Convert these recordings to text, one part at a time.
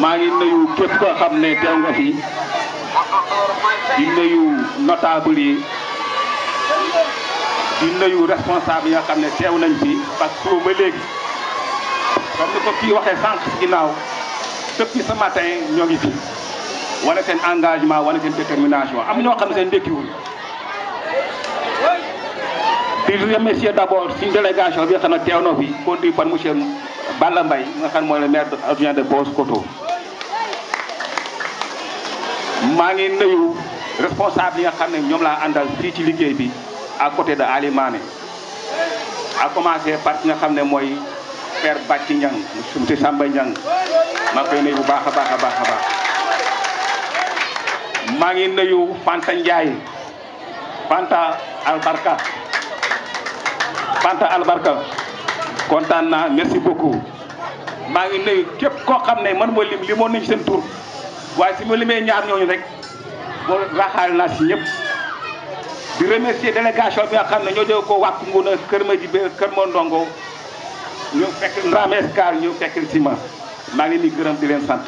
maa ngi nuyu képp koo xam ne teew nga fi di nuyu notable yi di nuyu responsable yi nga xam ne teew nañ fi parce que ba léegi comme ni ko kii waxee sànq si ginnaaw depuis ce matin ñoo ngi fi wane seen engagement wane seen détermination am ñoo xam ne seen ndékkiwul di remercier d'abord suñu délégation bi nga xam ne teew na fi conduit par monsieur Balla Mbaye nga xam ne mooy le maire adjoint de Paoskoto maa ngi nuyu responsable yi nga xam ne ñoom laa àndal fii ci liggéey bi à côté de Ali Mané à commencer par ki nga xam ne mooy père Bàcci Ñang monsieur Samba Ñang maa ngi koy nuyu bu baax a baax a baax a baax maa ngi nuyu Fanta Ndiaye Fanta Albarka kontaan naa merci beaucoup maa ngi nuyu képp koo xam ne man moo limoon nañu seen tur waaye si ma limee ñaar ñooñu rek moo raxaal naa si ñëpp di remercier délégation bi nga xam ne ñoo jóge ko wàkk Nguna Kër Madiabé Kër Mondongo ñu fekk Ndramé Escale ñu fekk si ma maa ngi leen di gërëm di leen sant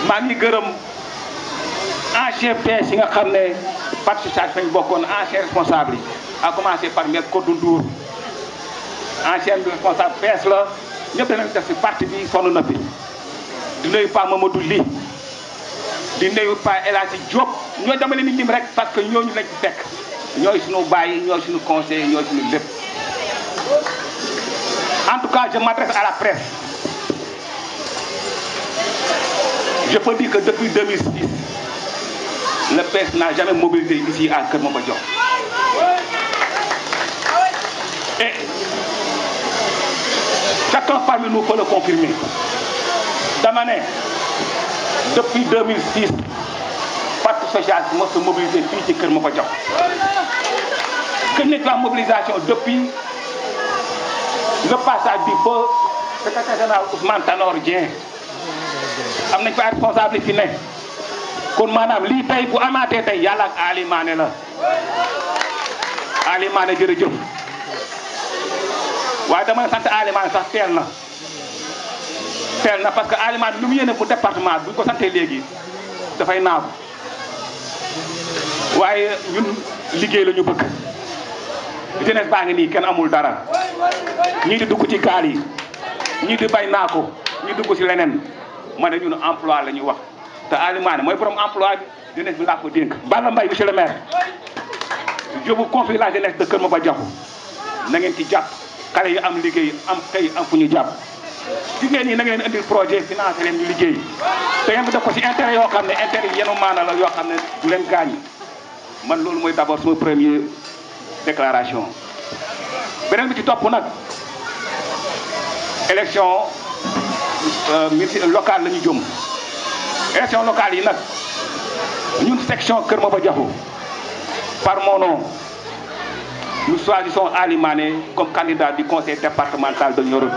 maa ngi gërëm ancien PS yi nga xam ne parti socialiste fañ bokkoon ancien responsable yi à commencer par maître Kodou Ndour ancien responsable PS la ñëpp danañ def si parti bi sonn na fi di nuyu Pa Mamadou Ly di nuyu Pa El Hadji Diop ñoo dama leen di lim rek parce que ñooñu lañ fekk ñooy suñu baay ñooy suñu conseil ñooy suñu lépp en tout cas je m'adresse à la presse je peux dire que depuis 2006 le PS n'a jamais mobilisé ici à Kër Madiabé et chacun parmi nous peut le confirmer dama ne depuis 2006 parti socialiste moo se mobilisé fii ci Kër Madiabé que n'est la mobilisation depuis le passage du feu secrétaire général Ousmane Tanor Dieng am nañ fa responsable fi ne kon maanaam lii tey bu amaatee tey yàlla ak Ali Mané la Ali Mané jërëjëf waaye dama ne sant Ali Mané sax teel na parce que Ali Mané lu mu yéene bu département bu ñu ko santee léegi dafay naagu waaye ñun liggéey la ñu bëgg jeunesse baa ngi nii kenn amul dara ñii di dugg ci gaal yi ñii di bay naa ko ñii dugg ci leneen ma ne ñun emploi la ñuy wax te Ali Mané mooy borom emploi bi jeunesse bi laa ko dénk. Balla Mbaye monsieur le maire je vous confie la jeunesse de Kër Madiabé na ngeen ci jàpp xale yi am liggéey am xëy am fu ñu jàpp jigéen ñi na ngeen indil projet financé leen ñu liggéey te ngeen def ko ci intérêt yoo xam ne intérêt yi yenu maana la yoo xam ne du leen gaañ man loolu mooy d'abord sama première déclaration. beneen bi ci topp nag élection locale la ñu jëm élection locale yi nag ñun section Kër Madiabé par mon nom nous choisissons Ali Mané comme candidat du conseil départemental de Nioro.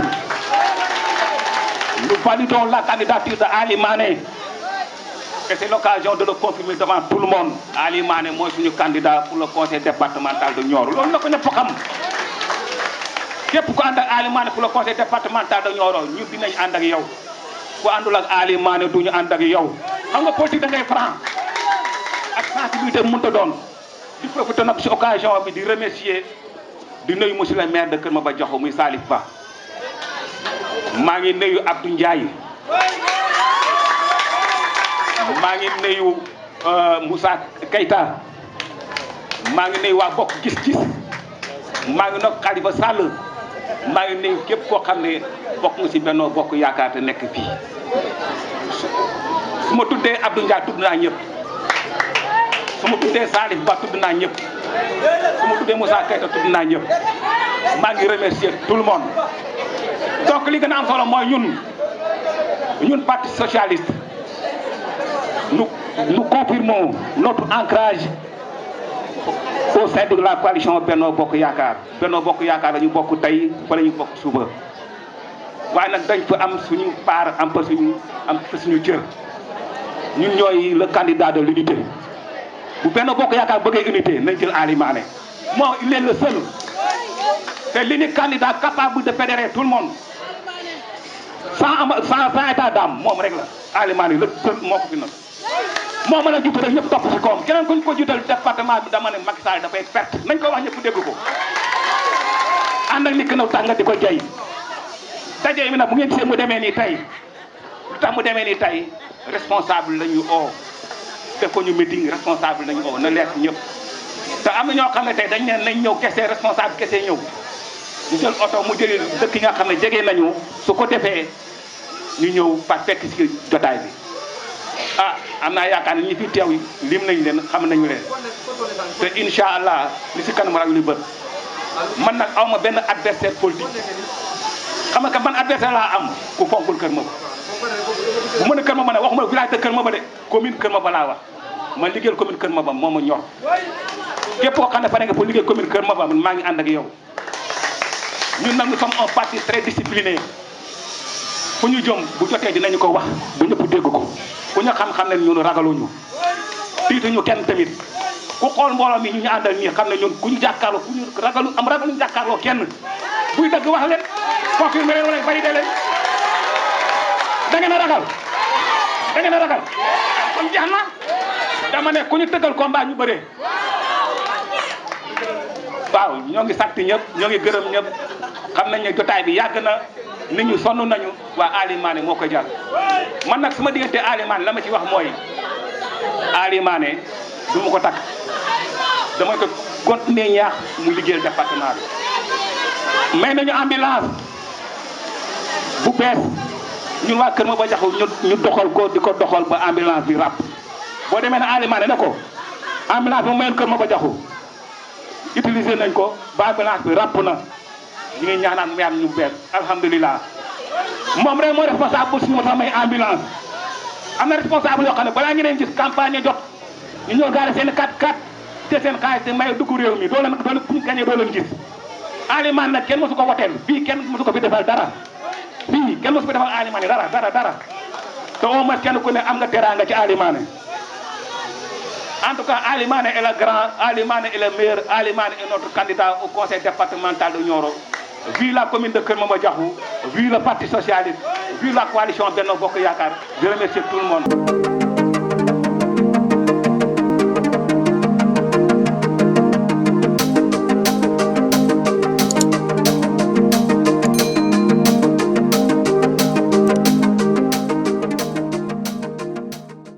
Nous validons la candidature de Ali Mané et c'est l'occasion de le confirmer devant tout le monde. Ali Mané mooy suñu candidat pour le conseil départemental de Nioro loolu na ko ñëpp xam képp ku ànd ak Ali Mané pour le conseil départemental de Nioro ñun dinañ ànd ak yow ku àndul ak Ali Mané duñu ànd ak yow xam nga politique da ngay franc ak sensibilité mënut a doon di profiter nag ci occasion bi di remercier di nuyu monsieur le maire de Kër Madiabé muy Salif Ba maa ngi nuyu Abdou Ndiaye maa ngi nuyu Moussa Keita maa ngi nuyu waa bokk gis-gis maa ngi nag Khalifa Sall maa ngi nuyu képp koo xam ne bokk nga ci Benno Bokk Yaakaar te nekk fii su ma tuddee Abdou Ndiaye tudd naa ñëpp su ma tuddee Salif Ba tudd naa ñëpp su ma tuddee Moussa Keita tudd naa ñëpp maa ngi remercier tout le monde donc li gën a am solo mooy ñun parti socialiste nous confirmons notre ancrage au sein de la coalition Benno Bokk Yaakaar Benno Bokk Yaakaar dañu bokk tey fa la ñu bokk suba waaye nag dañ fa am suñu part am fa suñu cër ñun ñooy le candidat de l'unité bu Benno Bokk Yaakaar bëggee unité nañ jël Ali Mané moo il est le seul c'est l'unique candidat capable de fédérer tout le monde sans état d'âme moom rek la Alimane la moo ko fi nag moo mën a jiitu rek ñëpp topp si koom keneen kuñ ko jiital département bi dama ne Macky Sall dafay perte nañ ko wax ñëpp dégg ko ànd ak nit ki naw tànga di ko jay daje mi nag bu ngeen gisee mu demee nii tey lu tax mu demee nii tey responsable la ñu oo def ko ñu meeting responsable la ñu oo na leer ñëpp te am na ñoo xam ne tey dañ ne nañ ñëw kese responsable kese ñëw ñu jël oto mu jëli dëkk yi nga xam ne jege nañu su ko defee ñu ñëw par fekk si jotaay bi ah am naa yaakaar ne ñi fi teew lim nañ leen xam nañu leen te incha allah li si kanam raw li bët man nag aw ma benn adversaire politique xam nga man adversaire laa am ku fonkul Kër Maba bu mën a Kër Maba ne waxuma village de Kër Maba de commune Kër Maba laa wax man liggéeyal commune Kër Maba moo ma ñor képp koo xam ne pare nga pour liggéey commune Kër Maba man maa ngi ànd ak yow ñun nag nous sommes un parti très discipliné fu ñu jëm bu jotee dinañu ko wax bu ñëpp dégg ko ku ñu xam-xam ne ñun ragaluñu tiituñu kenn tamit ku xool mbooloo mi ñu àndal nii xam ne ñun ku ñu jàkkaarloo ku ñu ragaluñu jàkkaarloo kenn buy dëgg wax leen confirmé leen wala validé leen da ngeen a ragal kon jeex na dama ne ku ñu tëggal combat ñu bëree waaw ñoo ngi sant ñëpp ñoo ngi gërëm ñëpp xam nañ ne jotaay bi yàgg na nit ñu sonn nañu waa Alimane moo ko jar man nag su ma diggante Alimane la ma ci wax mooy Alimane du ma ko takk dama ko continuer ñaax mu liggéeyal département bi may nañu ambulance bu bees ñun waa Kër Maba Jaxu ñu doxal ko di ko doxal ba ambulance bi ràpp boo demee ne Alimane ne ko ambulance bi mayoon Kër Maba Jaxu utiliser nañ ko ba ambulance bi ràpp na ñu ngi ñaanaan mu yàlla ñu bees alhamdulilah moom rek moo responsable bu suñu ma may ambulance am na responsable yoo xam ne balaa ngeen gis campagne jot ñu ñëw gaare seen 4x4 te seen xaalis te may dugg réew mi doo leen bu ñu gañee doo leen gis Alimane nag kenn mosu ko woteel fii kenn mosu ko fi defal dara fii kenn mosu fi defal Alimane dara te au moins kenn ku ne am nga teraanga ci Alimane en tout cas Alimane est le grand Alimane est le meilleur Alimane est notre candidat au conseil départemental de Nioro vu la commune de Kër Maba Jaxu vu le parti socialiste vu la coalition Benno Bokk Yaakaar je remercie tout le monde